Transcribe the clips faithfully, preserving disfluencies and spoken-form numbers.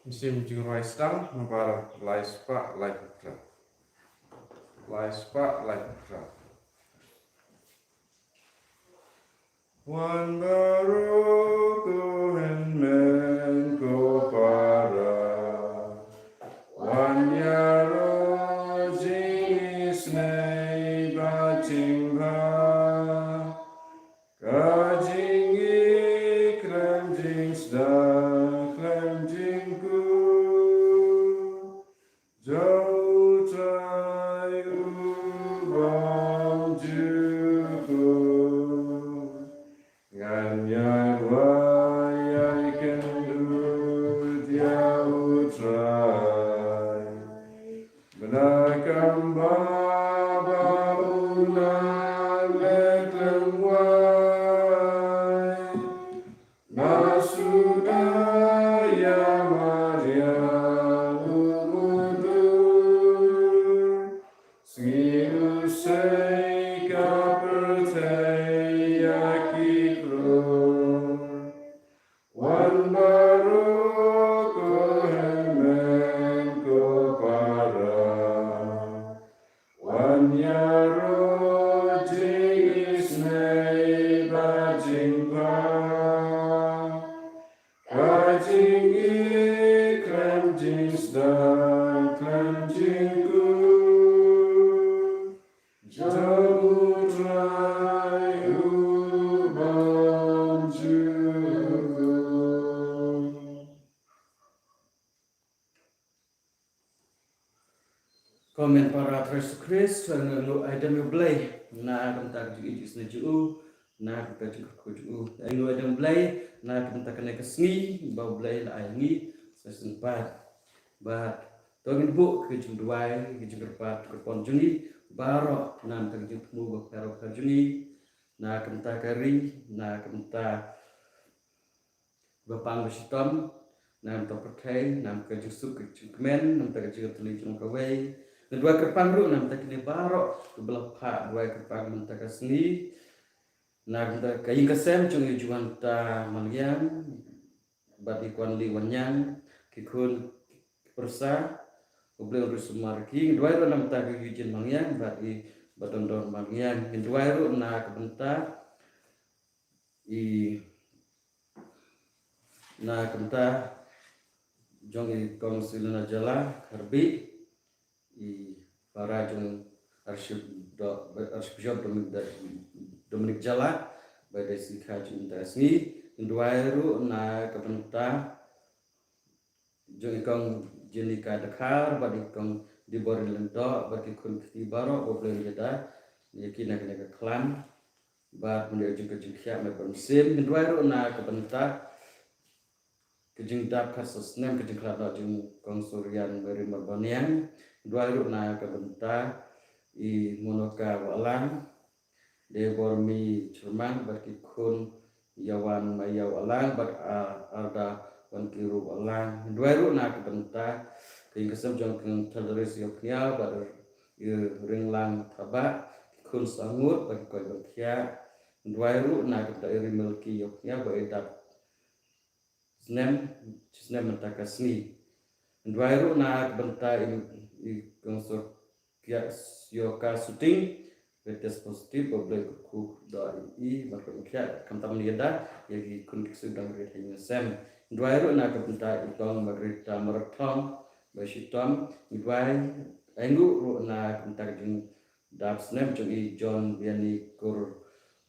Mynsiem jingrwai sdang number lai spah lai phew phra. Lai spah lai phew phra. Wan baroh ko hynmen ko para, wan ïaroh jingisynei bad jingbha. Ka jingïeit khlem jingsdang khlem jingkhuid jong U Trai U Bymjukut. Ngan ïaroh ïa kynduh ïa U Trai. Bad na ka bynta ba u nang leh khlem wai, nga shu da ïa mariang u mudui. Sngi u sei ka pyrthei ïa ki briew. Wan baroh ko hynmen ko para, wan ïaroh jingisynei bad jingbha. Ka jingïeit khlem jingsdang khlem jingkhuid jong U Trai U Bymjukut. Ko hynmen para Trai Jisu Khrist, ngi ai dem ïa U Blei na ka bynta ka jingïeit jong U, na ka bynta ka jingkyrkhu jong U. Ngi ai dem ïa U Blei na ka bynta kane ka sngi ba U Blei la ai ngi, sa shisien pat. Bad to ngin buh ka jingduwai, ka jingkyrpad, ka jingkyrpon jong ngi baroh, na ka bynta ka jingthmu bapher bapher jong ngi, na ka bynta ka ri, na ka bynta ba pang ba shitom, na ka bynta pyrthei, na ka bynta ka jingsuk ka jingkmen, na ka bynta ka jingïatylli jong kawei. Ngi duwai kyrpang ruh na ka bynta kine baroh kiba la phah duwai kyrpang mynta ka sngi. Na ka bynta ka ïing ka sem jong i Juwanta Maliang bad i Kwan Li Wanniang, ki khun ki pyrsa, U Blei un ri sumar ïa ki. Ngi duwai ruh na ka bynta ka Eugene Maliang bad i Badondon Maliang. Ngi duwai ruh na ka bynta i, na ka bynta jong i Kong Selina Jala Kharbih, i para jong Archbishop Do-, Archbishop Dominic, Dominic Jala, ba dei sngi kha jong mynta ka sngi. Ngi duwai ruh na ka bynta jong i Kong Jenika Dkhar bad i Kong Dibor Lyngdoh bad ki khun kti baroh ba U Blei un ïada ïa ki na kane ka khlam. Bad mynta jong ka jingkhiah met bad mynsiem, ngi duwai ruh na ka bynta ka jingdap khatsaw snem ka jingkhlad noh jong Kong Suryan Mary Marbaniang. Ngi duwai ruh na ka bynta i Monoka Wahlang, Debor Mi Chyrmang bad ki khun, Yawan Maya Wahlang bad, ah, Arda Wankiru Wahlang. Ngi duwai ruh na ka bynta ka ïing ka sem jong Kong Thaldaris Ïewkhniaw bad i Ringlang Thabah, ki khun Sangut bad ki koit bad khiah. Ngi duwai ruh na ka bynta i Rimelki Ïewkhniaw ba i dap snem, snem mynta ka sngi. Ngi duwai ruh na ka bynta i, i Kong Sorkiah Ïoka Suting, ba test positive, ba U Blei un kyrkhu da i, i, bad ka ïing ka sem, khamtam ngi ïada ïa ki khun ki ksuid dang rit ha ïing ha sem. Ngi duwai ruh na ka bynta i Kong Margarita Marathon ba shitom. Ngi duwai ainguh ruh na ka bynta ka jingdap snem jong i John Biani Kur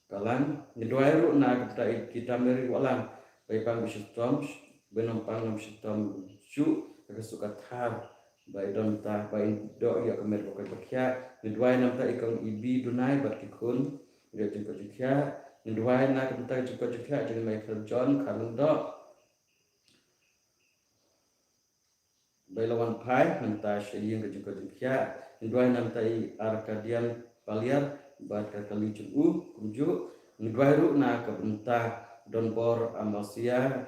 Kalang. Ngi duwai ruh na ka bynta i Kita Mary Wahlang, ba i pang ba shitom, ba i nym pang nym shitom shuh ha ka suk ka thar, ba i don ta, ba i doh ïa ka met ba koit ba khiah. Ngi duwai na ka bynta i Kong Ibi Dunai bad ki khun, ïa jingkoit jingkhiah. Ngi duwai na ka bynta jingkoit jingkhiah jong i Michael John Kharlyngdoh, ba i la wan phai mynta sha ïing ka jingkoit jingkhiah. Ngi duwai na ka bynta i Arkadian Paliar bad ka kali jong u kumjuh. Ngi duwai ruh na ka bynta Donbor Amasia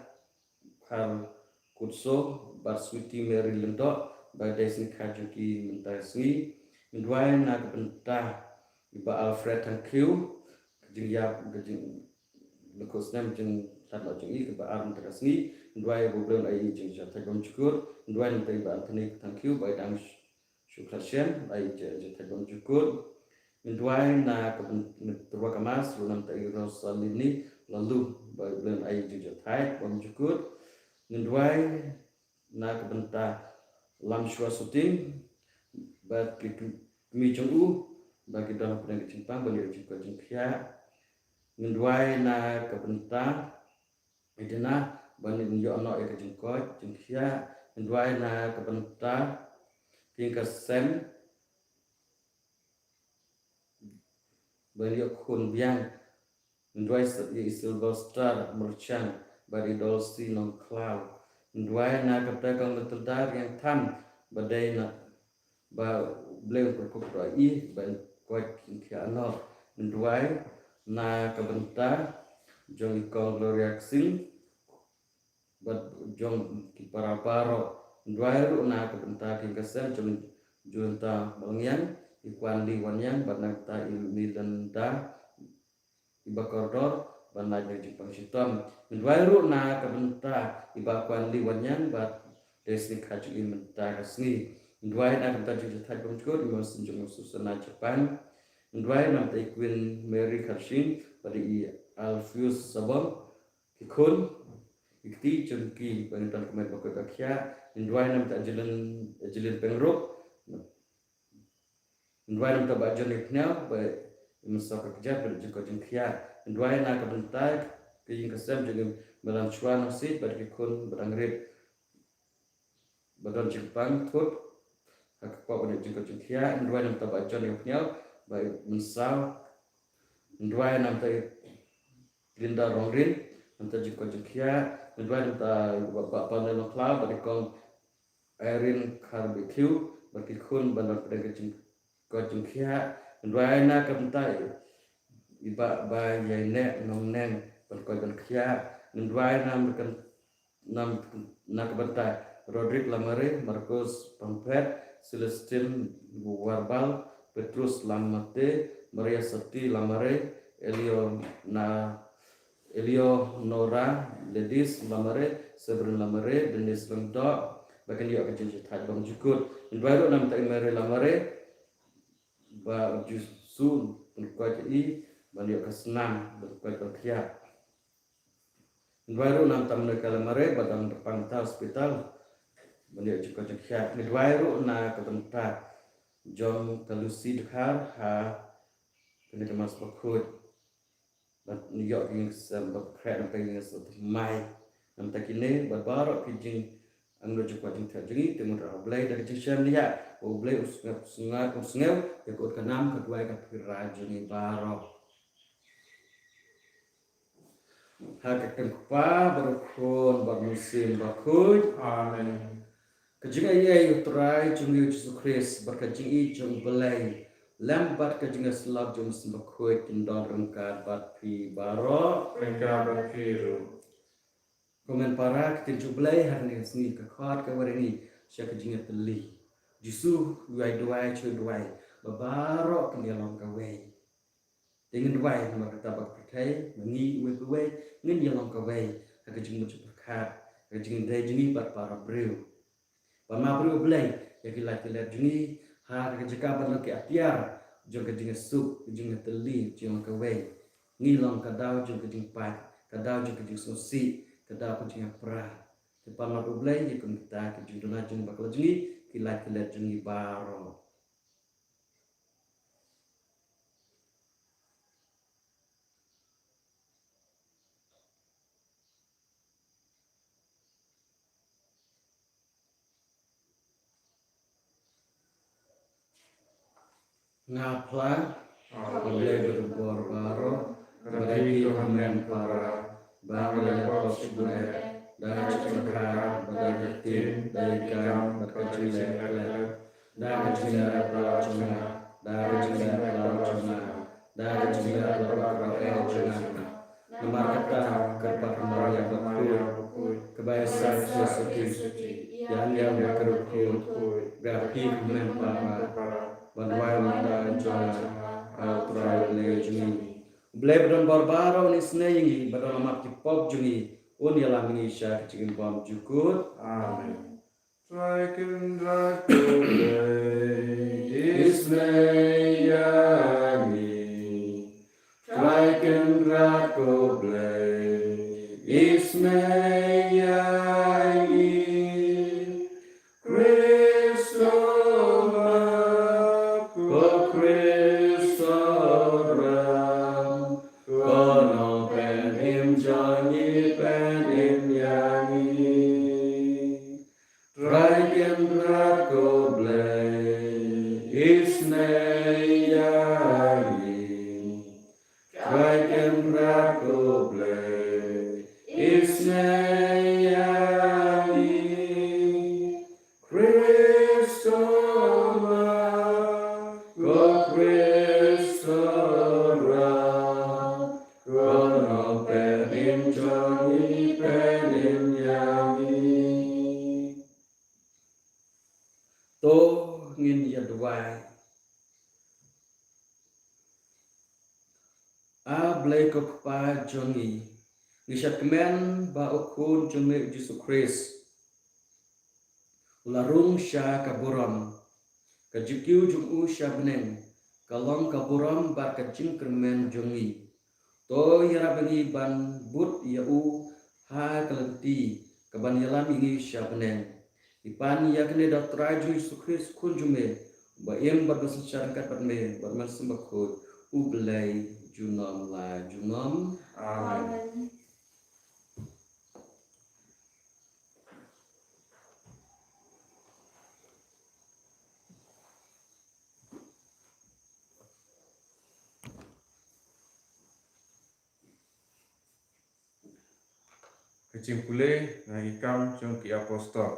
Kharkutso bad Sweety Mary Lyngdoh, ba dei sngi kha jong ki mynta sngi. Ngi duwai na ka bynta i Bah Alfred Thangkhiew, ka jingïap, ka jing lyngkhuh snem jingthlad noh jong i kaba ar mynta ka sngi. Ngan duwai ba U Blei un ai i jingjahthait bymjukut. Ngan duwai namar i Bah Anthony Thangkhiew ba i dang shu khlad shen, ai i jingjahthait bymjukut. Ngan duwai na ka byn-, na ka tyrwa ka mass ruh namar i Rosalini Laloo ba U Blei un ai i jingjahthait bymjukut. Ngan duwai na ka bynta Lamshwa Suting bad ki kmie jong u ba ki don hapdeng ka jingpang ban ïoh jingkoit jingkhiah. Ngan duwai na ka bynta Edina ban ïoh noh ïa ka jingkoit jingkhiah. Ngan duwai na ka bynta King Kasem ban ïoh khun biang. Ngan duwai sa ïa i Sylvester Myrchang bad i Dolsi Nongkhlaw. Ngan duwai na ka bynta Kong Matilda Riangtham ba dei na ba U Blei un pyrkhat ïa i ban koit jingkhiah noh. Ngan duwai na ka bynta jong i Kong Gloria Ksing bad jong ki para baroh. Ngan duwai ruh na ka bynta King Kasem jong Junta Balngiang, i Kwan Li Wanniang bad na ka bynta i Melinda i Bah Kordor ban lait na ka jingpang shitom. Ngan duwai ruh na ka bynta i Bah Kwan Li Wanniang bad Destiny Kharjing mynta ka sngi. Ngan duwai na ka bynta jingjahthait bymjukut i Mynsiem jong u Susana Japan. Ngan duwai na ka bynta i Queen Mary Kharjing bad i Alpheus Sabong, ki khun, ki kti jong ki ba ngi don kmen ba koit ba khiah. Ngan duwai na ka bynta Angeline, Angeline Pyngrope. Ngan duwai na ka bynta Bah John Ïapniaw ba i mynsaw ka kjat ban ïoh jingkoit jingkhiah. Ngan duwai na ka bynta ka ïing ka sem jong i Bah Lamshwa Nongsiej bad ki khun ba dang rit ba don jingpang thut ha ka kpoh ban ïoh jingkoit jingkhiah. Ngan duwai na ka bynta Bah John Ïapniaw ba i mynsaw. Ngan duwai na ka bynta i Linda Rongrin na ka bynta jingkoit jingkhiah. Ngan duwai na ka bynta i Bah, Bah Panel Nongkhlaw bad i Kong Irene Kharbeithiew bad ki khun ban don hapdeng ka jingkoit jingkhiah. Ngan duwai na ka bynta i Bah Baïaineh Nongneng ban koit ban khiah. Ngan duwai na ka bynta, na ka bynta Roderick Lamare, Marcus Pamphet, Celestine Warbal, Petrus Lamate, Maria Sati Lamare, Eliona Eleonora Ledis Lamare, Severin Lamare, Dennis Lyngdoh, ba kin ïoh ka jingjahthait bymjukut. Ngan duwai ruh na ka bynta i Mary Lamare ba u Jisu un pynkoit ïa i ban ïoh ka snam ban koit ban khiah. Ngan duwai ruh na ka bynta Monica Lamare ba dang dapang ha hospital ban ïoh jingkoit jingkhiah. Ngan duwai ruh na ka bynta jong ka Lucy Dkhar ha kane ka mass bakhuid. Bad ngi ïoh ka ïing ka sem bad khreh na ka ïing ka sem thymmai. Namar kine bad baroh ki jingangnud jingkwah jingthiah jong ngi, te ngin ong U Blei da ka jingshem ïa U Blei un sngap sngap un sngew ïa ka ut ka nam ka duwai ka pyrshah jong ngi baroh. Ha ka kyrteng u Kpa bad u Khun bad u Mynsiem Bakhuid. Amen. Ka jingaiei u Trai jong ngi u Jisu Khrist bad ka jingïeit jong u Blei lem bad ka jingïasyllok jong u Mynsiem Bakhuid kin don ryngkat bad phi baroh. Ryngkat bad phi ruh. Ko hynmen para, ka ktien jong u Blei ha kane ka sngi ka khot ka wan ïa ngi sha ka jingïatylli. Jisu u ai duwai, shu duwai ba baroh kin ïa long kawei. Te ngin duwai namar kata ba ka pyrthei, ba ngi uwei pa uwei ngin ïa long kawei ha ka jingmut jingpyrkhat, ha ka jingdei jong ngi bad para briew. Ban map briew U Blei ïa ki lait ki let jong ngi ha ka jaka ban long ki atiar jong ka jingïasuk, ka jingïatylli, jong kawei. Ngi long ka daw jong ka jingpait, ka daw jong ka jingsngewsih, ka daw ka jingïapra. Te ban map U Blei ïa kum kita ki jingduna jong ngi, ba ka la jong ngi, ki lait ki let jong ngi baroh. Nga phla, ah, U Blei ba don bor baroh, ba dei ki hynmen para, ba nga la ïapop shibun eh, da ka jingpyrkhat, bad da ka ktien, da ka kam, bad ka jingleh khleh. Da ka jingleh khleh jong nga, da ka jingleh khleh jong nga, da ka jingleh khleh jong nga. Namar kata, kyrpad ha Maria bakhuid, kaba ïasaid sha ki suki, ïa ngi ïa ka rukom, ba phi hynmen para, ban duwai ïa ka jong nga, ha u Trai U Blei jong ngi. Blei ba don bor baroh un isynei ïa ngi, ba don ha khmat ki pop jong ngi, un ïalam ïa ngi sha ka jingim bymjukut. Amen. Trai Kynrad ko Blei, isynei ïa ngi. Trai Kynrad ko Blei, isynei ïa ngi. Khrist u map, ko Khrist u ram, ko Nongpynim jong ngi, pynim ïa ngi. Trai Kynrad ko Blei, isynei ïa ngi. Trai Kynrad ko Blei, isynei ïa ngi. Khrist u map, ko Khrist u ram, ko Nongpynim jong ngi, pynim ïa ngi. To ngin ïa duwai. A Blei ko Kpa jong ngi, ngi shad kmen ba u Khun jong me u Jisu Khrist u la rung sha ka burom, ka jingkiew jong u sha bneng ka long ka burom bad ka jingkyrmen jong ngi. To ïarap ïa ngi ban bud ïa u ha ka lynti kaban ïalam ïa ngi sha bneng. Ngi pan ïa kane da u Trai jong ngi Jisu Khrist, Khun jong me, ba im bad ba synshar ryngkat bad me, bad Mynsiem Bakhuid, U Blei junom la junom. Amen. Amen. Ka jingpule na ki Kam jong ki Apostol.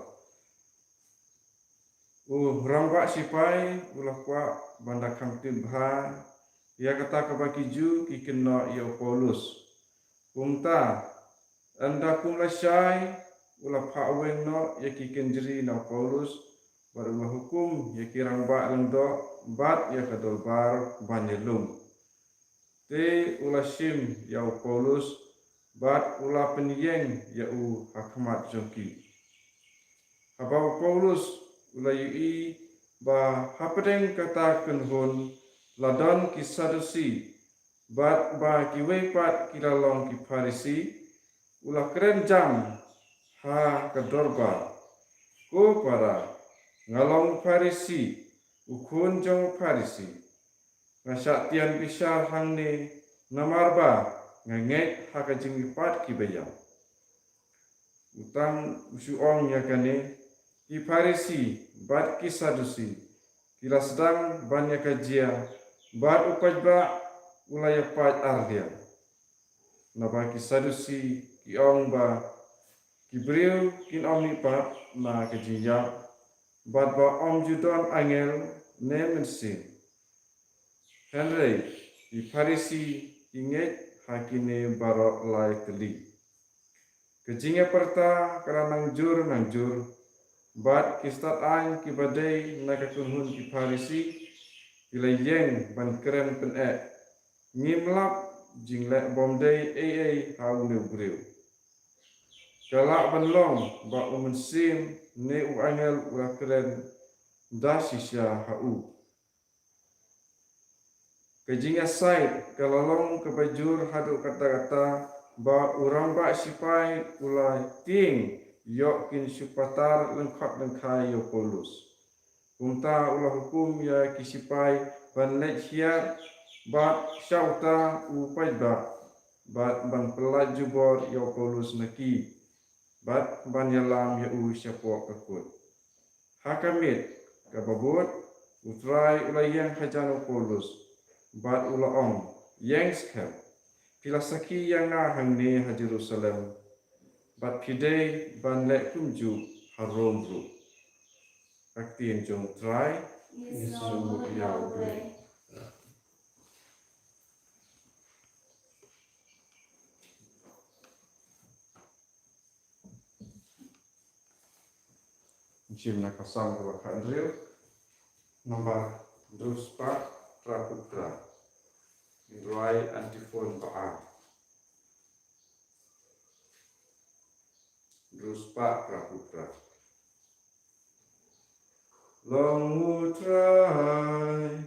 U rangbah shipai u la kwah ban da kham tip bha ïa kata kaba ki Jiw ki kynnoh ïa u Paulus. Kumta, ynda kum lashai u la phah weng noh ïa ki kynjri na u Paulus, bad u la hukum ïa ki rangbah lyngdoh bad ïa ka dorbar ban ïalum. Te u la shim ïa u Paulus bad u la pynïeng ïa u ha khmat jong ki. Haba u Paulus u la ïohi ba hapdeng kata ka kynhun la don ki Sadusi, bad ba kiwei pat ki la long ki Pharisi, u la kren jam ha ka dorbar, "Ko para, nga long Pharisi, u khun jong Pharisi. Nga shah tian bishar hangne namar ba nga ngeit ha ka jingmihpat kiba ïap." U tang u shu ong ïa kane, ki Pharisi bad ki Sadusi ki la sdang ban ïa ka jia, bad u paidbah u la ïa pait ar liang. Naba ki Sadusi ki ong ba ki briew kin ym mihpat na ka jingïap, bad ba ym ju don angel ne mynsiem. Hynrei ki Pharisi ki ngeit ha kine baroh lai tylli. Ka jingïapyrta ka la nang jur nang jur, bad ki stad aiñ kiba dei na ka kynhun ki Pharisi ki la ïeng ban kren pyneh, "Ngim lap jingleh bymdei ei ei ha une u briew. Ka lah ban long ba u mynsiem ne u angel u la kren da shisha ha u." Ka jingïasaid ka la long kaba jur haduh katta katta ba u rangbah shipai u la tieng ïoh kin shu patar lyngkhot lyngkhai ïa u Paulus. Kumta u la hukum ïa ki shipai ban leit hiar bad sha uta u paidbah, bad ban pyllait jubor ïa u Paulus na ki, bad ban ïalam ïa u shapoh ka kut. Ha ka miet kaba bud, u Trai u la ïeng hajan u Paulus, bad u la ong, "Ïeng skhem, phi la sakhi ïa nga hangne ha Jerusalem, bad phi dei ban leh kumjuh ha Rom ruh." Ka ktien jong u Trai. Ïasyllok ïa u Blei. Shim na ka Salm kaba khathynriew, nambar hynriew spah phra phew phra. Rwai antiphon ba ar. Hynriew spah phra phew phra. Long U Trai,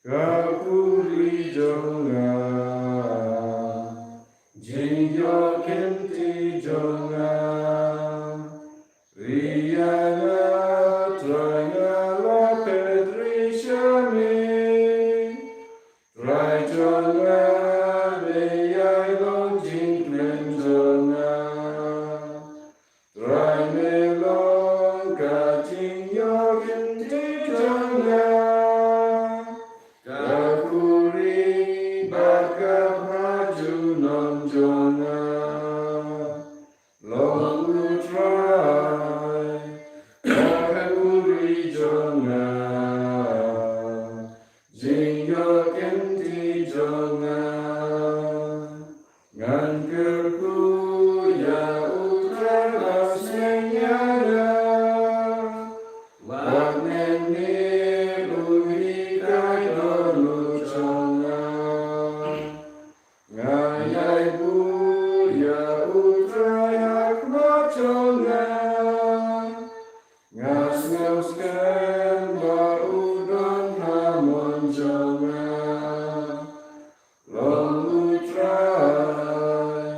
ka puri jong nga, jingïoh kynti jong nga. Ri ïa nga, Trai, nga la phet ri sha me. Trai jong nga, me ïai long jingkmen jong nga. Trai, me long ka jingïoh kynti jong nga, ka puri bad ka bha junom jong nga. Long U Trai, ka puri jong nga, jingïoh kynti jong nga. Ngan kyrkhu ïa U Trai, ba sneng ïa nga. Wat mynmiet u hikai dohnud jong nga. Nga ïai buh ïa U Trai ha khmat jong nga. Nga sngewskhem ba u don ha mon jong nga. Long U Trai,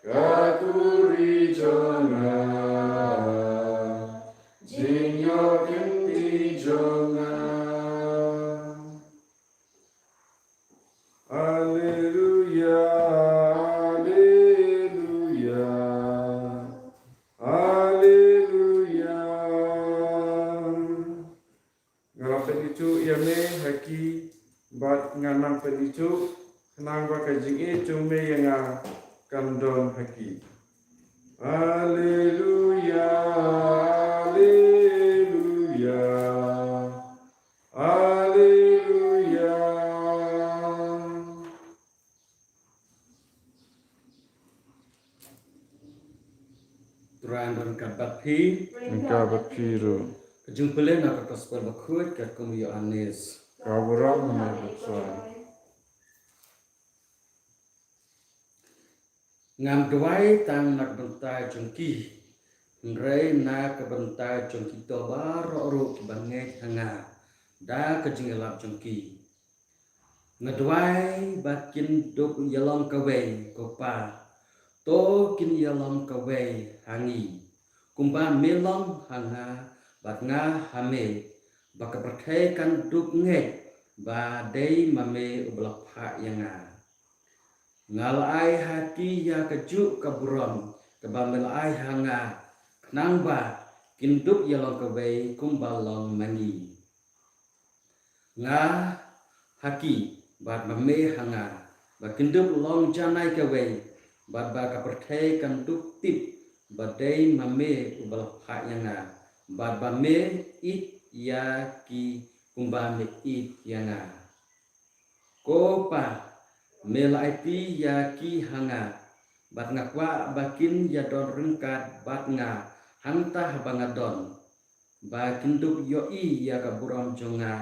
ka puri jong nga, jingïoh kynti jong nga. Alleluia, alleluia, alleluia. Nga la pynithuh ïa me ha ki, bad nga nang pynithuh, khnang ba ka jingïeit jong me ïa nga kan don ha ki. Alleluia, alleluia, alleluia. Trai un don ryngkat bad phi. Ryngkat bad phi ruh. Ka jingpule na ka Gospel Bakhuid katkum u Ïoannis. Ka burom ïa me, Trai. Ngam duwai tang na ka bynta jong ki, hynrei na ka bynta jong kito baroh ruh kiba ngeit ha nga, da ka jingïalap jong ki. Nga duwai ba kin dup ïalong kawei, ko Pa. To kin ïalong kawei ha ngi, kumba me long ha nga bad nga ha me, ba ka pyrthei kan dup ngeit ba dei ma me uba la phah ïa nga. Nga la ai ha ki ïa kajuh ka burom kaba me la ai ha nga, khnang ba kin dup ïalong kawei kumba long ma ngi. Nga ha ki, bad ma me ha nga, ba kin dup long janai kawei, bad ba ka pyrthei kan dup tip ba dei ma me uba la phah ïa nga, bad ba me ïeit ïa ki kumba me ïeit ïa nga. Ko Pa, me la aiti ïa ki ha nga, bad nga kwah ba kin ïadon ryngkat bad nga hangta haba nga don, ba kin dup ïohi ïa ka burom jong nga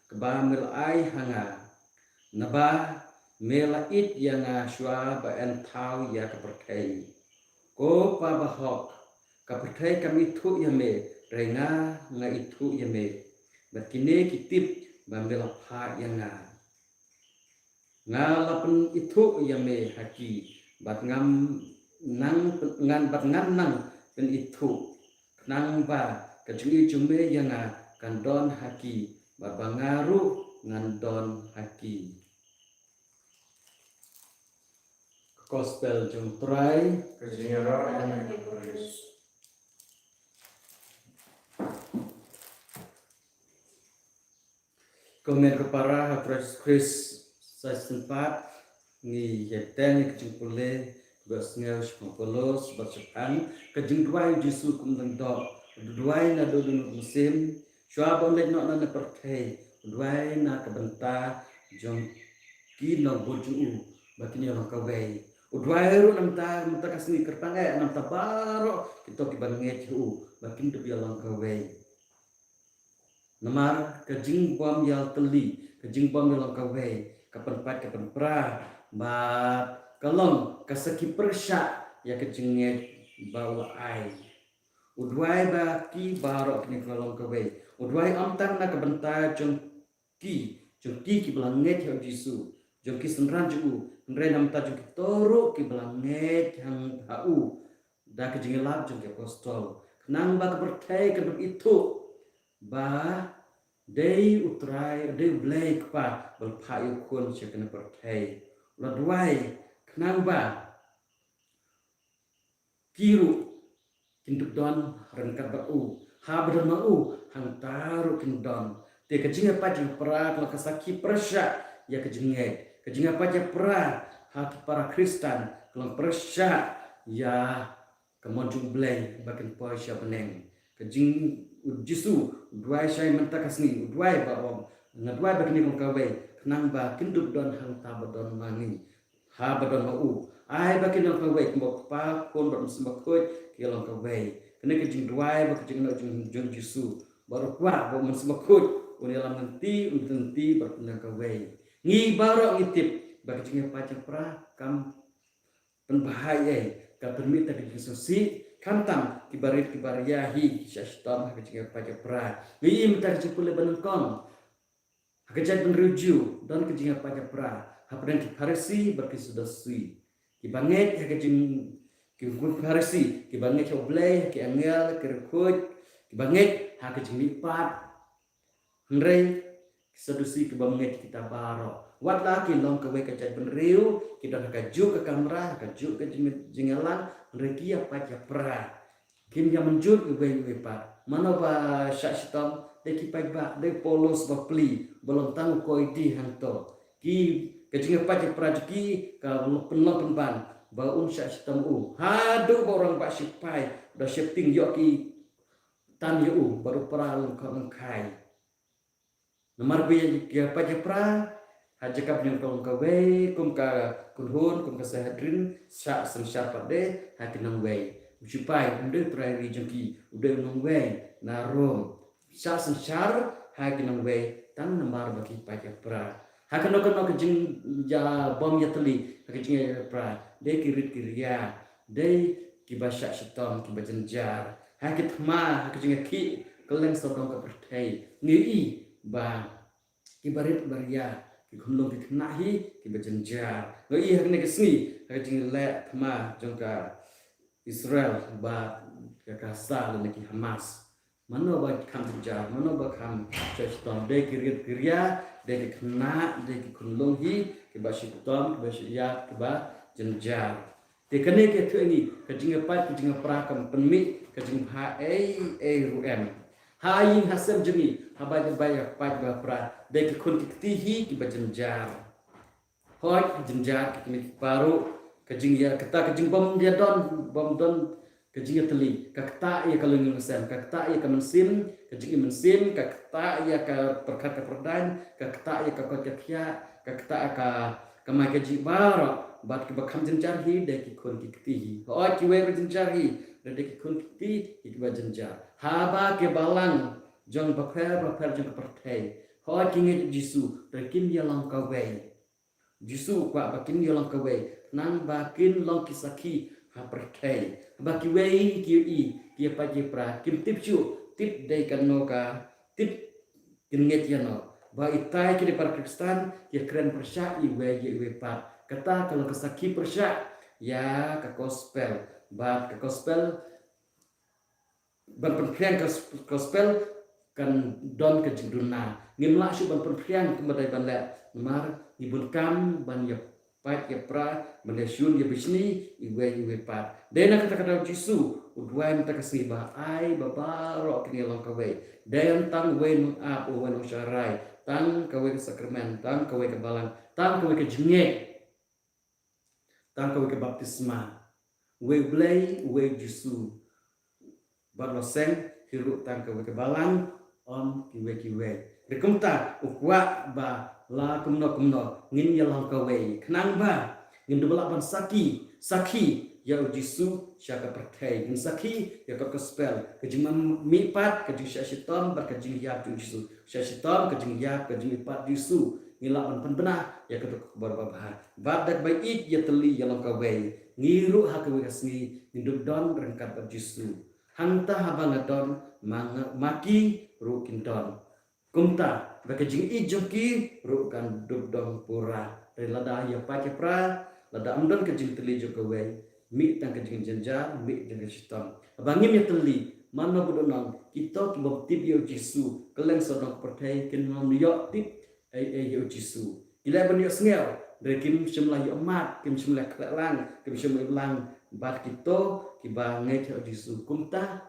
kaba me la ai ha nga, naba me la ïeit ïa nga shuwa ba yn thaw ïa ka pyrthei. Ko Pa bahok, ka pyrthei kam ithuh ïa me, hynrei nga, nga ithuh ïa me, bad kine ki tip ba me la phah ïa nga. Nga la pynithuh ïa me ha ki, bad ngam nang pyn-, ngan, bad ngan nang pynithuh, khnang ba ka jingïeit jong me ïa nga kan don ha ki, bad ba nga ruh ngan don ha ki. Gospel jong u Trai. Ka jingïarap ïa me, Khrist. Ko hynmen ko para ha u Trai Jisu Khrist, sa shisien pat ngi ïa bteng ïa ka jingpule kaba sngew shaphang u Paulos bad shaphang ka jingduwai u Jisu kum u lyngdoh, duwai naduh u mynsiem, shuwa ba un leit noh na ka pyrthei, u duwai na ka bynta jong ki nongbud jong u ba kin ïalong kawei. U duwai ruh na ka bynta, na ka bynta ka sngi kyrpang eh, na ka bynta baroh kito kiba ngeit ha u ba kin dup ïalong kawei. Namar ka jingbym ïatylli, ka jingbym ïalong kawei, ka pynpait ka pynpra, bad ka long ka sakhi pyrshah ïa ka jingngeit ba u la ai. U duwai ba ki baroh kine ki long kawei. U duwai ym tang na ka bynta jong ki, jong ki kiba la ngeit ha u Jisu, jong ki synran jong u, hynrei na ka bynta jong kito ruh kiba la ngeit hangta ha u da ka jingïalap jong ki apostol. Khnang ba ka pyrthei kan ym ithuh ba dei u Trai, dei u Blei Kpa ba la phah ïa u Khun sha kane ka pyrthei. U la duwai khnang ba ki ruh kin dup don ryngkat bad u. Haba don ma u, hangta ruh kin don. Te ka jingïapait jingïapra ka long ka sakhi pyrshah ïa ka jingngeit. Ka jingïapait jingïapra ha ki para Khristan ka long pyrshah ïa ka mon jong u Blei ba kin poi sha bneng. Ka jing, u Jisu u duwai shai mynta ka sngi, u duwai ba u ong, nga duwai ba kine ki long kawei, khnang ba kin dup don hangta ba don ma ngi, haba don ma u. Ai ba kin long kawei, kumba u Kpa, Khun bad u Mynsiem Bakhuid ki long kawei. Kane ka jingduwai bad ka jingkynnoh jong, jong u Jisu, bad u kwah ba u Mynsiem Bakhuid un ïalam lynti, un lynti bad un long kawei. Ngi baroh ngi tip ba ka jingïapait jingïapra kam pynbha ei ei, ka pynmih tang ka jingsngewsih. Khamtam kiba rit kiba ria hi ki shah shitom ha ka jingïapait ïapra. Ngi ïohi mynta ka jingpule ba nyngkong, ha ka jaitbynriew Jiw don ka jingïapait ïapra hapdeng ki Pharisi bad ki Sadusi. Kiba ngeit ha ka jing, ki Pharisi kiba ngeit ha u Blei, ha ki angel, ha ki riewkhuid, kiba ngeit ha ka jingmihpat. Hynrei ki Sadusi kiba ngeit kita baroh. Wat la ki long kawei ka jaitbynriew, ki don ha kajuh ka kamra, ha kajuh ka jing, jingïalang, hynrei ki ïapait ïapra. Kim ïa mynjur iwei iwei pat. Mano ba shah shitom, dei ki paidbah, dei u Paulus bapli, ba long tang u koidi hangto. Ki, ka jingïapait ïapra jong ki ka pynlong pynban ba un shah shitom u. Haduh ba u rangbah shipai u da sheptieng ïoh ki tan ïa u bad u pra lyngkot lyngkhai. Namar ba ïa, ïapait ïapra ha jaka bynriew ka long kawei, kum ka kynhun, kum ka Sanhedrin, shah synshar pat de ha ki nongwei. U shipai um dei u trai ri jong ki, u dei u nongwei na Rom. Shah synshar ha ki nongwei tang namar ba ki pait ïapra. Ha kano kano ka jingïabom ïatylli ha ka jingïapait ïapra, dei ki rit ki ria, dei kiba shah shitom, kiba jynjar. Ha ki thma, ha ka jingïakhih kylleng sawdong ka pyrthei, ngi ïohi ba kiba rit ba ria, ki khunlung ki khynnah hi kiba jynjar. Ngi ïohi ha kane ka sngi ha ka jingleh thma jong ka Israel bad ka Gaza lane ki Hamas. Mano ba kham jynjar, mano ba kham shah shitom, dei ki rit ki ria, dei ki khynnah, dei ki khunlung hi kiba shitom, kiba shah ïap, kiba jynjar. Te kane ka ïathuh ïa ngi, ka jingïapait ka jingïapra kam pynmih ka jingbha ei ei ruh em. Ha ïing ha sem jong ngi, haba ïa, ba ïapait ba pra, dei ki khun ki kti hi kiba jynjar. Hooid, jynjar ki kmie ki kpa ruh, ka jingïa, kata ka jingbym ïadon, bym don ka jingïatylli, ka ktah ïa ka longïing longsem, ka ktah ïa ka mynsiem, ka jingim mynsiem, ka ktah ïa ka pyrkhat ka pyrdaiñ, ka ktah ïa ka koit ka khiah, ka ktah ïa ka kamai kajih baroh, bad kiba kham jynjar hi dei ki khun ki kti hi. Hooid, kiwei ruh jynjar hi, hynrei dei ki khun ki kti hi kiba jynjar. Haba ki balang jong bapher bapher jong ka pyrthei, hooid, ki ngeit Jisu, hynrei kim ïa long kawei. Jisu u kwah ba kin ïa long kawei, khnang ba kin long ki sakhi ha pyrthei. Ba kiwei ki ïohi, ki ïapait ïapra, kim tip shuh, tip dei kano ka, tip kin ngeit ïano. Ba itai kine para Khristan ki ïakren pyrshah iwei ïa iwei pat. Kata ka long ka sakhi pyrshah ïa ka gospel. Bad ka gospel, ban pynphriang ka gospel kan don ka jingduna. Ngim lah shuh ban pynphriang kumba dei ban leh, namar ngi bun kam ban ïapait ïapra, ban ïashun ïabishni iwei iwei pat. Dei na kata ka daw Jisu u duwai mynta ka sngi ba ai ba baroh kin ïa long kawei. Dei tang uwei u nongap, uwei u nongsharai, tang kawei ka sakramen, tang kawei ka balang, tang kawei ka jingngeit, tang kawei ka baptisma. Uwei u Blei, uwei u Jisu. Bad la seng hi ruh tang kawei ka balang, ym kiwei kiwei. Hynrei kumta u kwah ba la kumno kumno ngin ïa long kawei, khnang ba ngin dup lah ban sakhi, sakhi ïa u Jisu sha ka pyrthei. Ngin sakhi ïa ka gospel, ka jingmihpat, ka jingshah shitom bad ka jingïap jong u Jisu. Shah shitom, ka jingïap, ka jingmihpat jong u Jisu. Ngi lah ban pynbna ïa ka khubor babha. Bad da kaba ïeit ïatylli ïa long kawei, ngi ruh ha kawei ka sngi ngin dup don ryngkat bad u Jisu. Hangta haba nga don, ma nga, ma ki ruh kin don. Kumta ba ka jingïeit jong ki ruh kan dup don pura. Hynrei lada ïa pait ïa pra, lada ym don ka jingtylli jong kawei, mih tang ka jingjynjar, mih tang ka shitom. Haba ngim ïatylli, mano ba don nang, kito ki bym tip ïa u Jisu, kylleng sawdong ka pyrthei kin ym ïoh tip ei ei ïa u Jisu. Ki lah ban ïohsngew, hynrei kim shym la ïohmad, kim shym la khleh lang, kim shym la ïoh lang bad kito kiba ngeit ha u Jisu. Kumta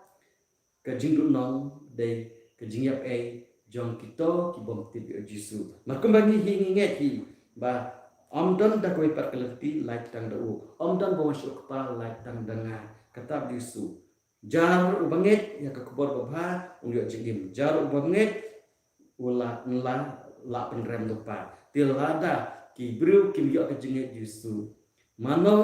ka jingduhnong dei ka jingïap ei jong kito ki bym tip ïa u Jisu. Mar kumba ngi hi ngi ngeit hi ba ym don da kawei pat ka lynti lait tang da u. Ym don ba wan sha u Kpa lait tang da nga, kata u Jisu. Jar uba ngeit ïa ka khubor babha un ïoh jingim. Jar uba ngeit u la, la, la pynrem lypa. Te lada ki briew kim ïoh ka jingngeit Jisu, mano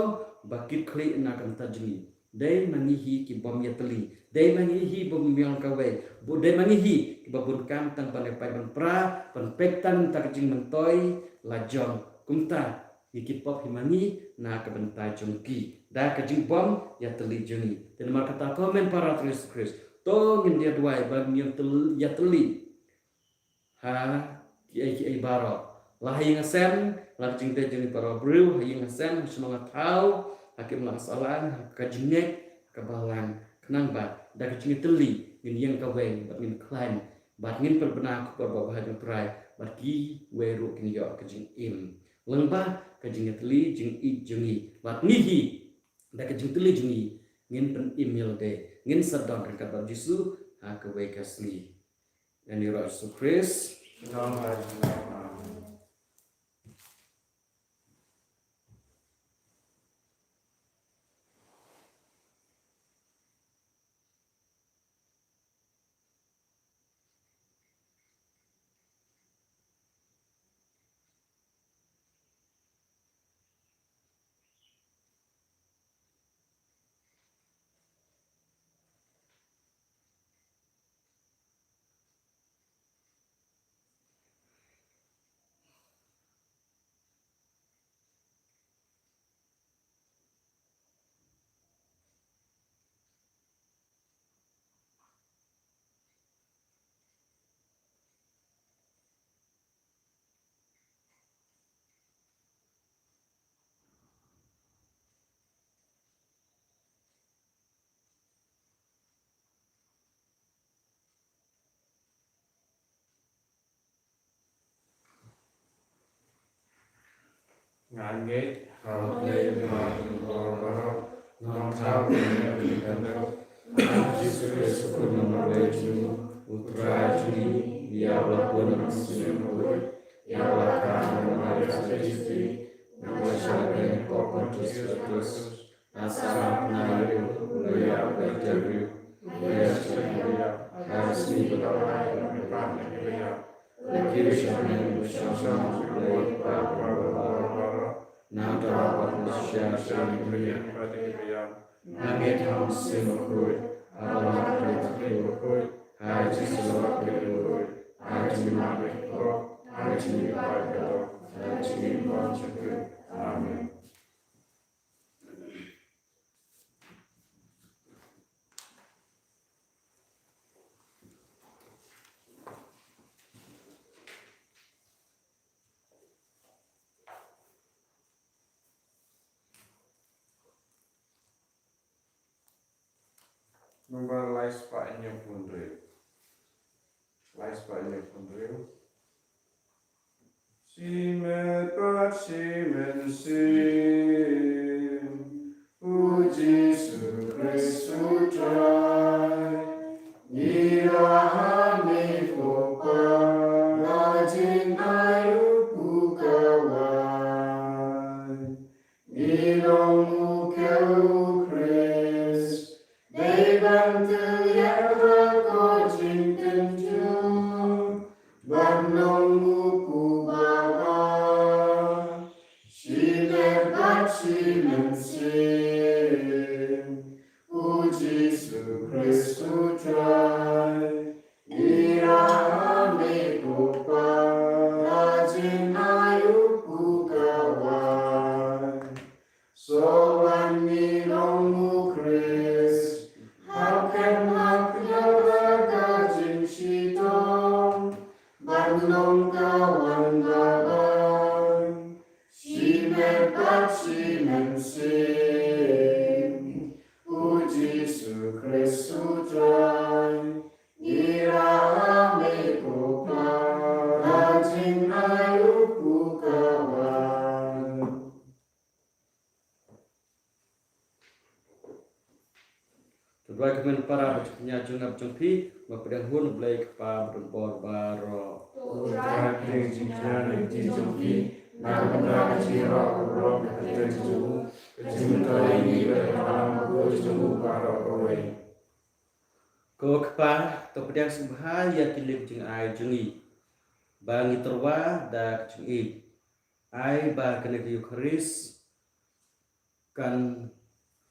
ba kit khlieh na ka bynta jong ngi? Dei ma ngi hi ki bym ïatylli. Dei ma ngi hi bym ïeng kawei. Bad dei ma ngi hi kiba bun kam tang ban ïa pait ban pra, ban peit tang na ka bynta ka jingmyntoi la jong. Kumta ngi kit pop hi ma ngi na ka bynta jong ki da ka jingbym ïatylli jong ngi. Te namar kata ko hynmen para ha Jisu Khrist, to ngin ïa duwai ba ngin ïatylli, ïatylli ha kiei kiei baroh. La ha ïing ha sem, la ka jingtei jong ki para briew, ha ïing ha sem, ha shnong ha thaw, ha ki imlang sahlang, ha ka jingngeit, ha ka balang. Khnang ba da ka jingïatylli ngin ïeng kawei bad ngin khlaiñ bad ngin pynbna ka khubor babha jong u Trai bad kiwei ruh kin ïoh ka jingim. Lyngba ka jingïatylli jingïeit jong ngi bad ngi hi, da ka jingtylli jong ngi ngin pynim ïa lade, ngin sa don ryngkat bad u Jisu ha kawei ka sngi. Ïa ngi ruh Jisu Khrist. Amen. Nga ngeit ha U Blei Uba Nongpynïaid baroh, Nongthaw, Nongpynim ïa ki kyndoh, ha U Jisu Khrist U Khun Nongpynïaid jong ngi, U Trai jong ngi, ïa uba la bun na ka mynsiem bakhuid, ïa uba la khang da ka Maria Theisotti, uba la shah beiñ ha u Pontius Pilatus, la sahnarphna ïa u, la ïap, la ïaid, la ïashah, la ïap, ha ka sngi kaba lai, la mihpat na ki ba ïap, la kiew shaphang u Blei, shaphang u Blei Kpa uba bor baroh. Nangta la wan sha ki ba ïap bad ki ba ïap. Nga ngeit ha u Mynsiem Bakhuid, ha ka Balang Katolik bakhuid, ha ka jingïasyllok bakhuid, ha ka jingmap ki pop, ha ka jingmihpat baroh, ha ka jingim bymjukut. Amen. Nombar lai spah hynñiewphew hynriew. Lai spah hynñiewphew hynriew. Shimet bad shi mynsiem, U Jisu Khrist U Trai, ngi la ha me pop, la jingai u pukawai. Ngi long u khew u Khrist, dei ban tylliang ha ko jingtynjuh, ban long u pukawai, shimet bad shi mynsiem. Shimet bad shimensing, U Jisu Khrist U Trai, ngi rah ha me ko Kpa, ha jingai u pukawai. To duwai kmen para ba jingkñia jong nga bad jong phi, ba pdiang hun U Blei Kpa badonbor baroh. To U Trai pdiang jingkñia na ka kti jong phi, na ka bynta ka jingïaroh ka burom ka kyrteng jong u, ka jingmyntoi ïa ngi bad ka balang bakhuid jong u baroh kawei. Ko Kpa, to pdiang sngewbha ïa kine ki jingai jong ngi, ba ngi tyrwa da ka jingïeit. Ai ba kane ka Eukharist kan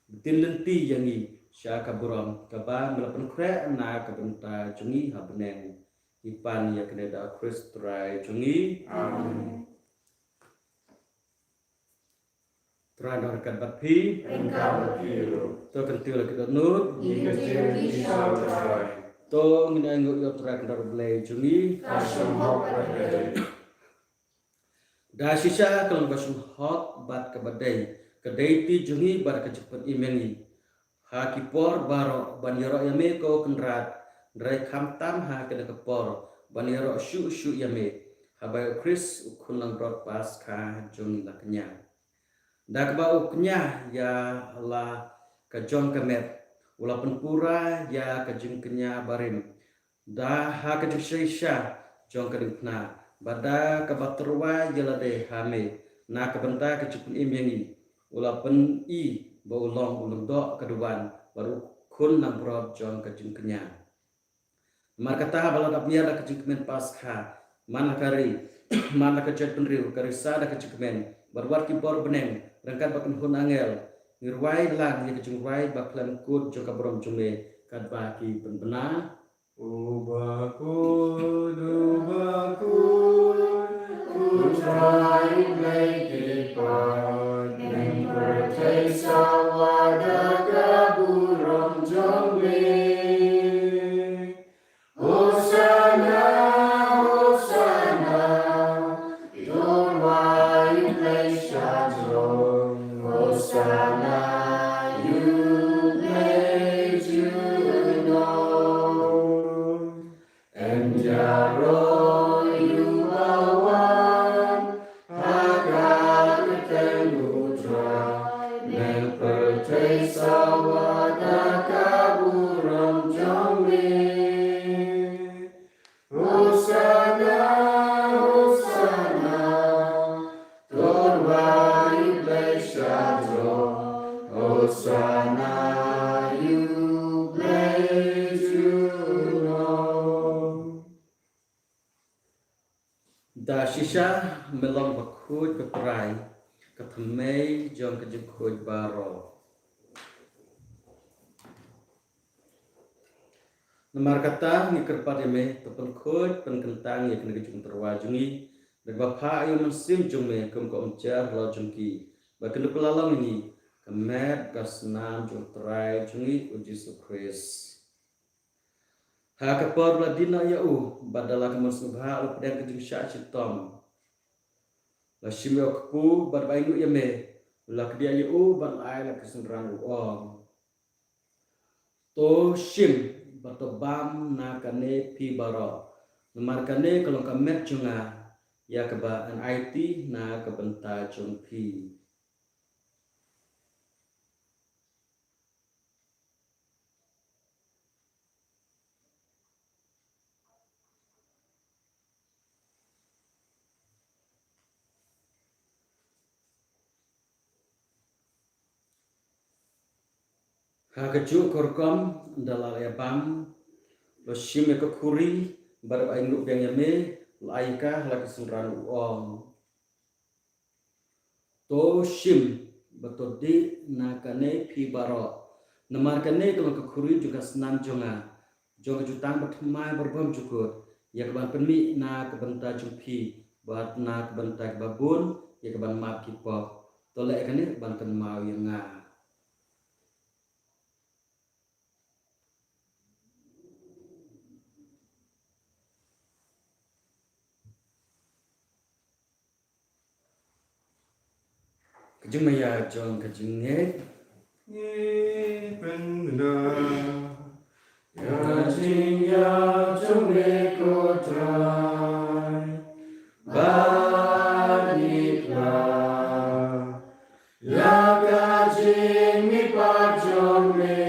btin lynti ïa ngi sha ka burom kaba me la pynkhreh na ka bynta jong ngi ha bneng. Ngi pan ïa kane da U Khrist Trai jong ngi. Amen. Trai nang ryngkat bad phi. Ryngkat bad phi ruh. To kyntiew la ki dohnud. Ngi kyntiew ïa phi sha U Trai. To ngin ainguh ïa U Trai Kynrad U Blei jong ngi. Ka shong hok bad ka dei. Da shisha ka long ka shong hok bad kaba dei, ka dei ti jong ngi bad ka jingpynim ïa ngi ha ki por baroh ban ïaroh ïa me ko Kynrad, hynrei khamtam ha kane ka por ban ïaroh shuh shuh ïa me, haba ïa U Khrist U Khun Langbrot Paskha jong ngi la kñia. Da kaba u kñia ïa la ka jong ka met, u la pynpura ïa ka jingkñia barim da ha ka jingshisha jong ka diengphna, bad da kaba tyrwa ïa lade ha me na ka bynta ka jingpynim ïa ngi, u la pyni ba u long u lyngdoh ka duwan bad u khun langbrot jong ka jingkñia. Namar kata, haba la dap miar da ka jingkmen Paskha, man la ka ri, man la ka jaitbynriew, ka risa da ka jingkmen bad wat ki bor bneng ryngkat bad ka kynhun angel, ngi rwai lang ïa ka jingrwai ba khlem kut jong ka burom jong me, katba ki pynbna. Uba kut, uba kut, U Trai Blei ki paid, ning pyrthei sawa da ka burom jong me. Hosana, Hosana, to rwai U Blei sha jrong. Hosana ïa U Blei jong ngi. Em ïaroh ïa uba wan ha ka kyrteng U Trai, ning pyrthei sawa da ka burom jong me. Hosana, Hosana, to rwai U Blei sha jrong. Hosana ïa U Blei jong ngi. Da shisha me long bakhuid batrai, ka thymmei jong ka jingkhuid baroh. Namar kata ngi kyrpad ïa me, to pynkhuid pynkyntang ïa kane ka jingtyrwa jong ngi, da kaba phah ïa u Mynsiem jong me kum ka umjar halor jong ki, ba kin kylla long ïa ngi ka met ka snam jong U Trai jong ngi U Jisu Khrist. Ha ka por ba la die noh ïa u, bad da la ka mon sngewbha u la pdiang ka jingshah shitom, la shim ïa u kpu, bad ba ainguh ïa me, u la kdiah ïa u bad ai la ki synran, u ong: To shim bad to bam na kane phi baroh, namar kane ka long ka met jong nga, ïa kaba yn aiti na ka bynta jong phi. Ha kajuh ka rukom, da la ïa bam, u la shim ïa ka khuri, bad ba ainguh biang ïa me, u la ai ïa ka ha la ki synran, u ong: To shim bad to dih na kane phi baroh, namar kane ka long ka khuri jong ka snam jong nga, jong ka jutang bathymmai barabymjukut, ïa kaban pynmih na ka bynta jong phi bad na ka bynta kiba bun, ïa kaban map ki pop. To leh ïa kane ban kynmaw ïa nga. Ka jingmaïa jong ka jingngeit. Ngi pynbna ïa ka jingïap jong me ko Trai, bad ngi khlad ïa ka jingmihpat jong me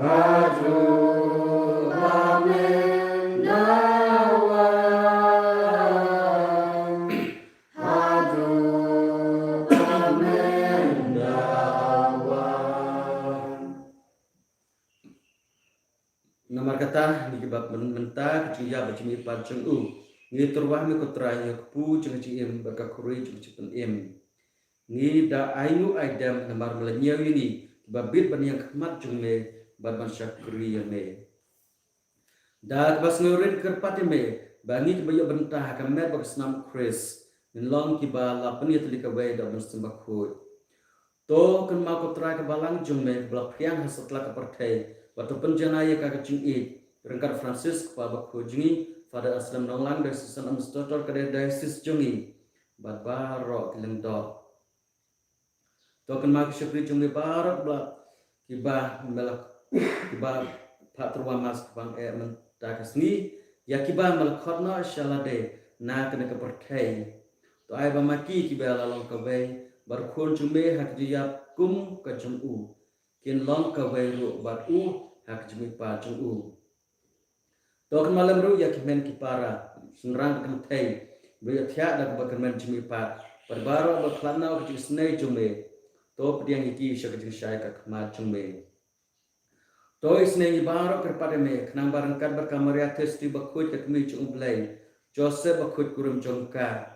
haduh ba men da wan. Haduh ba men da wan. Namar kata, ngi kiba pynmynta ka jingïap bad jingmihpat jong u, ngi tyrwa ha me ko Trai ïa ka kpu jong ka jingim bad ka khuri jong ka jingpynim. Ngi da ainguh aidem namar me la ñiew ïa ngi kiba bit ban ïeng khmat jong me bad ban shakri ïa me. Da kaba sngewrit kyrpad ïa me ba ngi kiba ïoh bynta ha ka met bad ka snam u Khrist ngin long kiba la pynïatylli kawei da u Mynsiem Bakhuid. To kynmaw ko Trai ka balang jong me kaba la phriang ha satlak ka pyrthei, bad to pynjanai ïa ka ka jingïeit ryngkat Francis kpa bakhuid jong ngi, Father Anselm Nonglang, Diocesan Administrator ka dei diocese jong ngi, bad baroh ki lyngdoh. To kynmaw ki shakri jong me baroh ba kiba me la, kiba phah tyrwa mass kaba eh mynta ka sngi, ïa kiba me la khot noh sha lade na kane ka pyrthei. To ai ba ma ki kiba la long kawei bad u Khun jong me ha ka jingïap kum ka jong u, kin long kawei ruh bad u ha ka jingmihpat jong u. To kynmaw lem ruh ïa ki hynmen ki para, shynrang bad kynthei, ba ïohthiah da kaba kyrmen jingmihpat, bad baroh ba khlad noh ka jingisynei jong me. To pdiang ïa ki sha ka jingshai ka khmat jong me. To isynei ngi baroh kyrpad ïa me, khnang ba ryngkat bad ka Maria Theisotti bakhuid ka kmie jong u Blei, Joseph bakhuid kurim jong ka,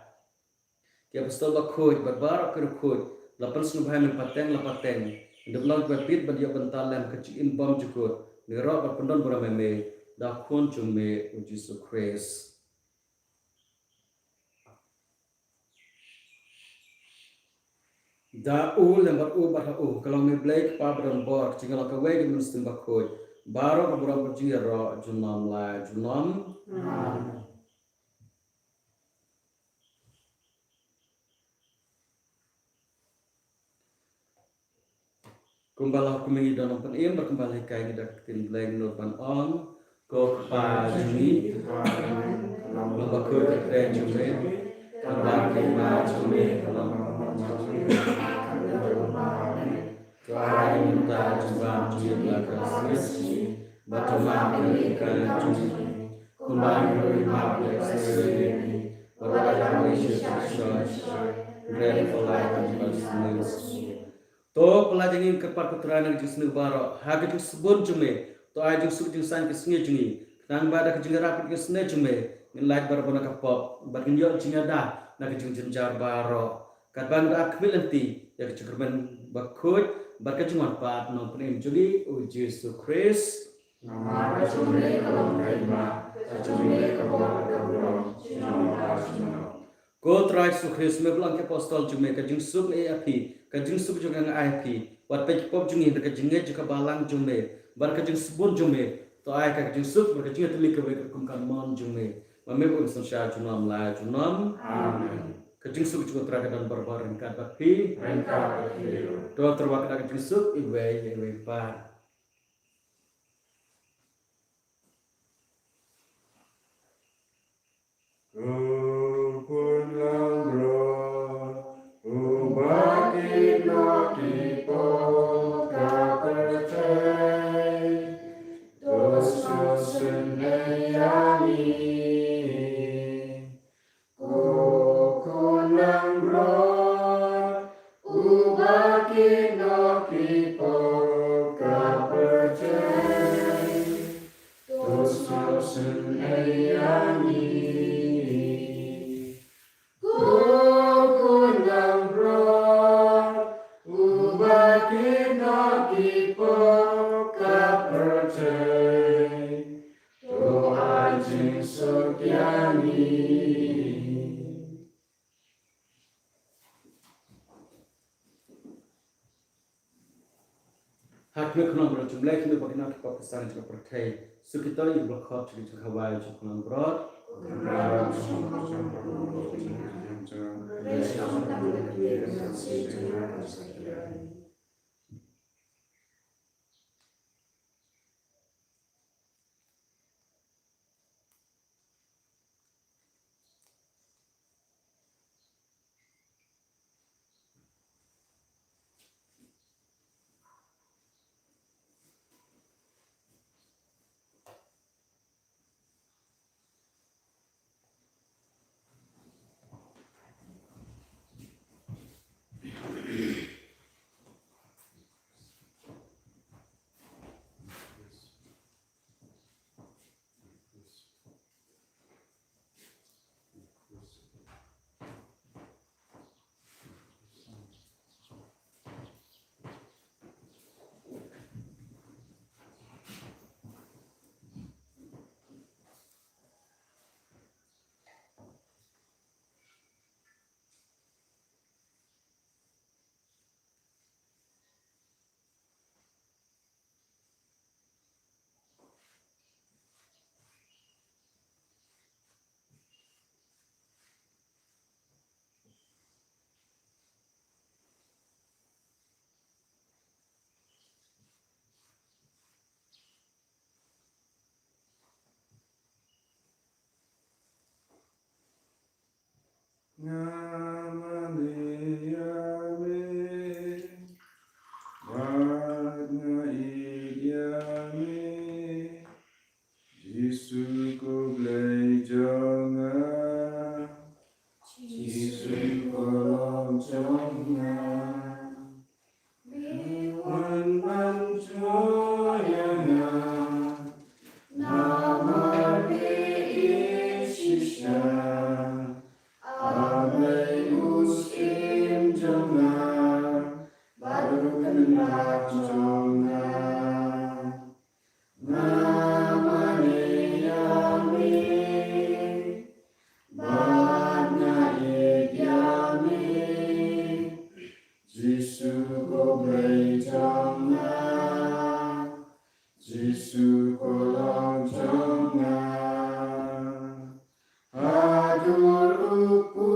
ki apostol bakhuid bad baroh ki riewkhuid, la pynsngewbha ïa me pateng la pateng, ngin da long kiba bit ban ïoh bynta lem ha ka jingim bymjukut, baroh ban pyndonburom ïa me da u Khun jong me u Jisu Khrist. Da u, lem bad u, bad ha u, ka long me Blei Kpa badonbor, ka jingïalong kawei bad u Mynsiem Bakhuid, baroh ka burom bad jingïaroh junom la junom. Amen. Kumba la hukum ïa ngi da u nongpynim, bad kumba la hikai ïa ngi da ka ktien Blei, ngin nud ban ong: Ko Kpa jong ngi, long bakhuid ka kyrteng jong me, ka don ka hima jong me, ka long ka mon jong me, to ai ïa ngi mynta ka jingbam jong ngi ha ka sngi, bad to map ïa ngi ki kren jong ngi, kumba ngi ruh ngi map ïa kiba sngewsih ïa ngi, bad wat ïalam ïa ngi sha ka jingshoi, hynrei to pyllait ïa ngi na ka jingpang. To pyllait ïa ngi, ngi kyrpad ko Trai, na ka jingsniew baroh, ha ka jingsbun jong me, to ai jingsuk jingsaiñ ka sngi jong ngi, khnang ba da ka jingïarap bad ka jingsngew jong me, ngin lait barabor na ka pop, bad ngin ïoh jingïada na ka jingjynjar baroh. Katba ngi da khmih lynti ïa ka jingkyrmen bakhuid bad ka jingwan pat u nongpynim jong ngi u Jisu Khrist. Namar ka jong me ka long ka hima, ka jong me ka bor bad ka burom, junom la junom. Ko Trai Jisu Khrist, me ba la ong ki apostol jong me, ka jingsuk nga ai ïa phi, ka jingsuk jong nga nga ai ïa phi. Wat peit ki pop jong ngi hynrei ka jingngeit jong ka balang jong me bad ka jingsbun jong me. To ai ka jingsuk bad ka jingïatylli kawei kum ka mon jong me, ba me bym synshar junom la junom. Amen. Ka jingsuk jong u Trai ka don barabor ryngkat bad phi. Ryngkat bad phi ruh. To tyrwa ka da ka jingsuk iwei ïa iwei pat. Ko Khun langbrot, uba kit noh ki pop ka pyrthei, to sngewsynei ïa ngi. Ko Khun langbrot, uba kit noh ki pop ka pyrthei, to sngewsynei ïa ngi. Ko Khun langbrot, uba kit noh ki pop ka pyrthei, to ai jingsuk ïa ngi. Ha khmih khunlung ba la jumlei khmih ba kit noh ki pop ki sang jong ka pyrthei. Suk ïa kita kiba la khot sha ka jingkhawai jong u Khun langbrot. Ko Trai, sngewbha ïa ngi, Nga mane ïa me, bad nga ïeit ïa me, Jisu ko Blei jong nga, Jisu ko Lord jong nga. Me wan ban jngoh ïa nga, namar me ïeit shisha. A Blei u Syiem jong nga, bad u Kynrad jong nga. Nga mane ïa me, bad nga ïeit ïa me, Jisu ko Blei jong nga, Jisu ko Lord jong nga. Haduh u kpu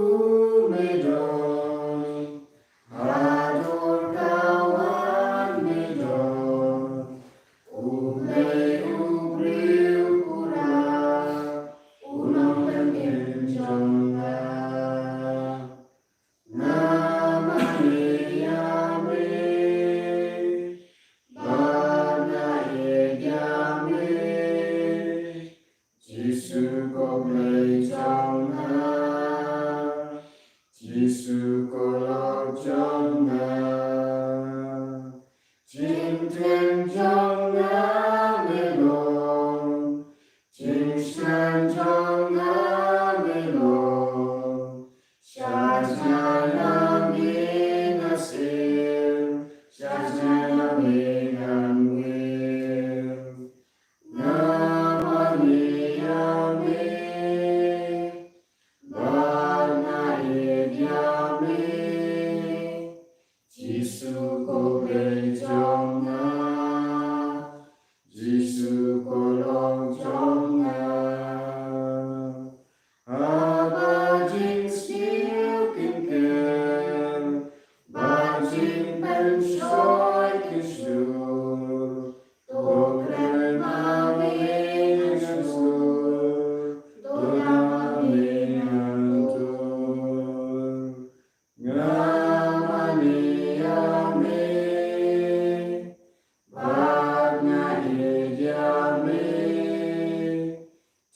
me don, haduh ka wan me don, U Blei u briew pura, u nongpynim jong nga. Nga mane ïa me, bad nga ïeit ïa me, Jisu ko Blei jong nga, Jisu ko Lord jong nga. Jingteng jong nga me long, jingshngaiñ jong nga me long, sha jngai na me nga siew, sha jngai na me ngan wiar. Nga mane ïa me, bad nga ïeit ïa me, Jisu ko Blei jong nga, Jisu ko Lord jong nga. Haba jingsniew kin ker, bad jingpynshoi kin shlur, to kren ma me ngan shlur, to dang ma me ngan tur. Nga mane ïa me, bad nga ïeit ïa me,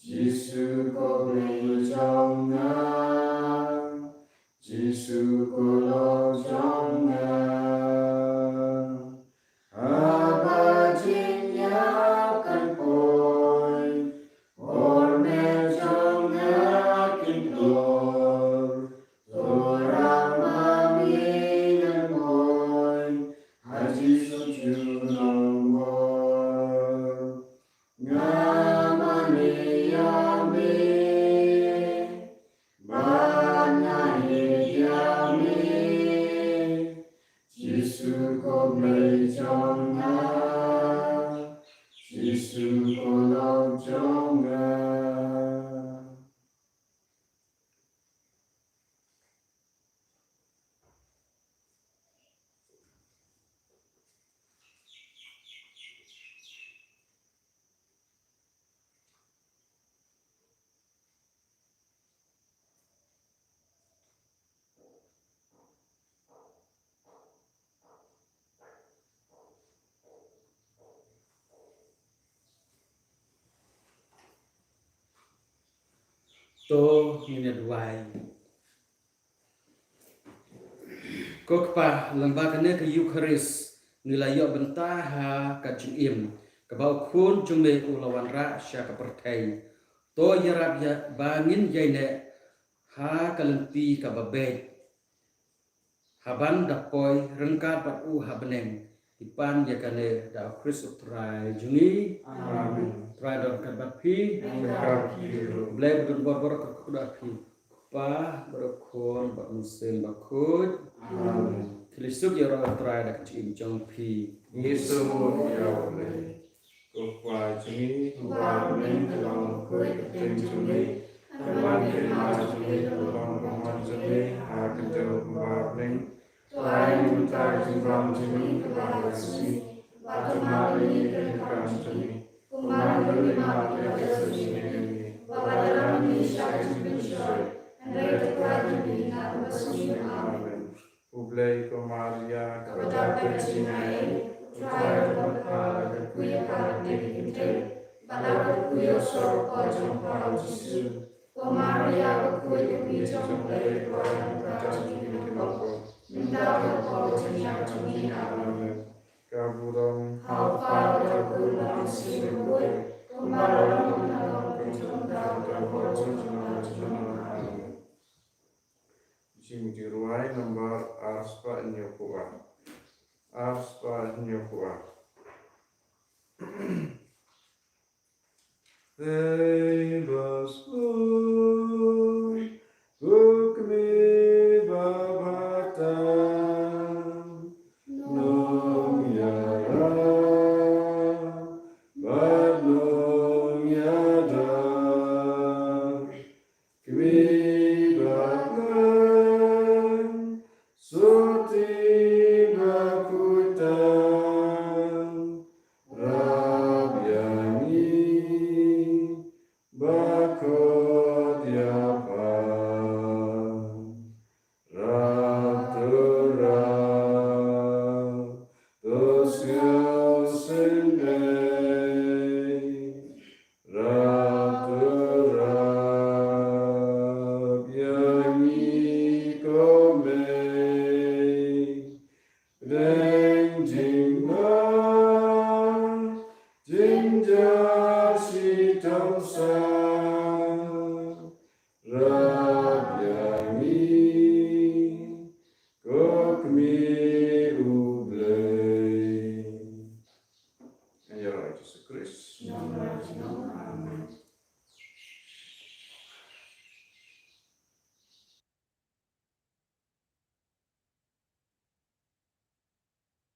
Jisu ko Blei jong nga, Jisu ko Lord jong nga. Haba jingïap kan poi, por met jong nga kin kloi, to rah ma me ngan poi, ha Jisu u nongbor. Nga mane ïa me, bad nga ïeit ïa me, To ngin ïa duwai. Ko Kpa, lyngba kane ka Eukharist ngi la ïoh bynta ha ka jingim kaba u Khun jong me u la wanrah sha ka pyrthei. To ïarap ïa ba ngin ïaineh ha ka lynti kaba beit. Haban da poi ryngkat bad u ha bneng. Ngi pan ïa kane da u Khrist u Trai jong ngi. Amen. Trai don ryngkat bad phi. Ryngkat bad phi ruh. Blei ba don bor bor ka kyrkhu da phi. Kpa bad u Khun bad u Mynsiem Bakhuid. Amen. Khie leit suk ïa u Trai da ka jingim jong phi. Ngi sngewbha ïa u Blei. Ko Kpa jong ngi uba ha bneng, to ong bakhuid ka kyrteng jong me. To wan ka hima jong me, to long ka mon jong me ha ka jong uba ha bneng. To ai ïa ngi mynta ka jingbam jong ngi kaba ha ka sngi. Bad to map ïa ngi ki ryngkang jong ngi, kumba ngi ruh ngi map ïa ki kiba sngewsih ïa ngi. Bad lada ram ïa ngi sha ka jingpynshoi, hynrei to pynïaid ïa ngi na kaba sniew. Amen. U Blei, ko Maria kaba dap da ka jingaiei, U Trai u don bad pha, la kyrkhu ïa pha na pdeng ki kynthei, bad la kyrkhu ïa u soh bakpoh jong pha u Jisu. Ko Maria bakhuid, ka kmie jong U Blei, pynban ïa ngi kiba bun, mynta bad ha ka por jingïap jong ngi. Amen. Ka burom ha U Kpa, ha U Khun bad ha U Mynsiem Bakhuid, kumba la long, mynta bad kumjuh, mynta bad ha ka por jong ki junom ki junom. Amen. Jingmut jingrwai nambar ar spah hynñiewphew ar. Ar spah hynñiewphew ar. Ei ba sngewbha